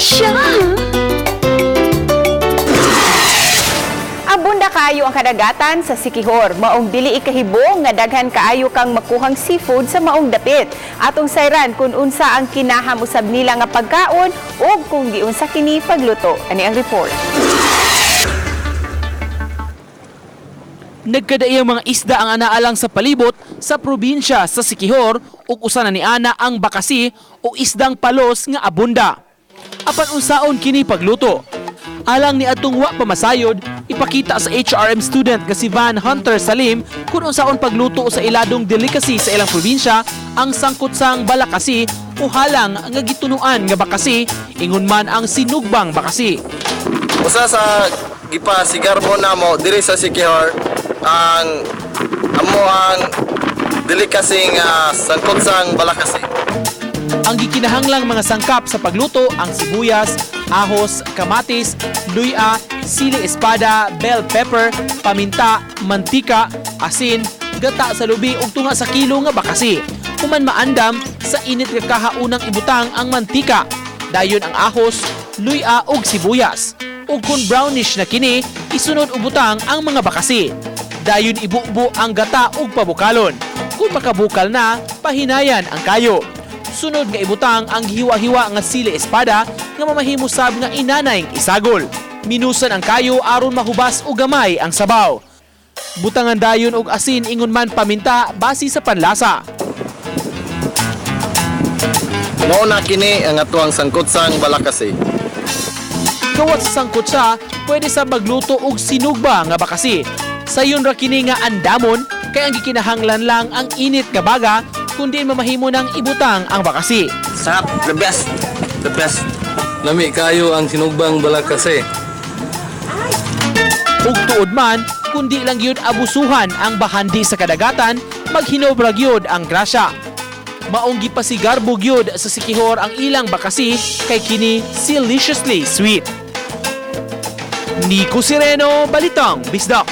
Siya! Abunda kaayo ang kadagatan sa Siquijor. Maong dili ikahibong nga daghan kaayo kang makuhang seafood sa maong dapit. Atong sayran kung unsa ang kinaham usab nila nga pagkaon ug kung giunsa kini pagluto. Ani ang report. Nagkadaiyang mga isda ang anaalang sa palibot sa probinsya sa Siquijor ug usa na ni ana ang bakasi o isdang palos nga abunda. Apan unsaon kini pagluto? Alang ni atong wa pa masayod, ipakita sa HRM student nga si Van Hunter Salim kung unsaon pagluto sa iladong delicacy sa ilang probinsya ang sangkutsang balakasi o halang nga gitunuan nga bakasi, ingon man ang sinugbang bakasi. Usa sa gipasigarbo namo diri sa Siquijor ang amo ang delikasing sangkotsang balakasi. Ang gikinahanglang mga sangkap sa pagluto ang sibuyas, ahos, kamatis, luya, sili espada, bell pepper, paminta, mantika, asin, gata sa lubi ug tunga sa kilo nga bakasi. Human maandam, sa init nga kahaunang ibutang ang mantika. Dayon ang ahos, luya ug sibuyas. Ug kung brownish na kini, isunod ubutang ang mga bakasi. Dayon ibubo ang gata ug pabukalon. Kung makabukal na, pahinayan ang kayo. Sunod nga ibutang ang hiwa-hiwa nga sili espada nga mamahimo sab nga inanay isagol. Minusan ang kayo aron mahubas o gamay ang sabaw. Butangan dayon og asin ingon man paminta base sa panlasa. Mao na kini ang atuang sangkotsang balakasi. Kawat sa sangkutsa, pwede sa magluto og sinugba nga bakasi. Sayon ra kini nga andamon kay ang gikinahanglan lang ang init nga baga kundi mamahimo ng ibutang ang bakasi. Sarap, the best. The best. Lami kayo ang sinugbang balakasi. Ug tuod man, kundi lang gyud abusuhan ang bahandi sa kadagatan, maghinobra gyud ang grasya. Maong gipasigarbo gyud sa Siquijor ang ilang bakasi kay kini deliciously sweet. Nico Sireno, Balitang Bisdak.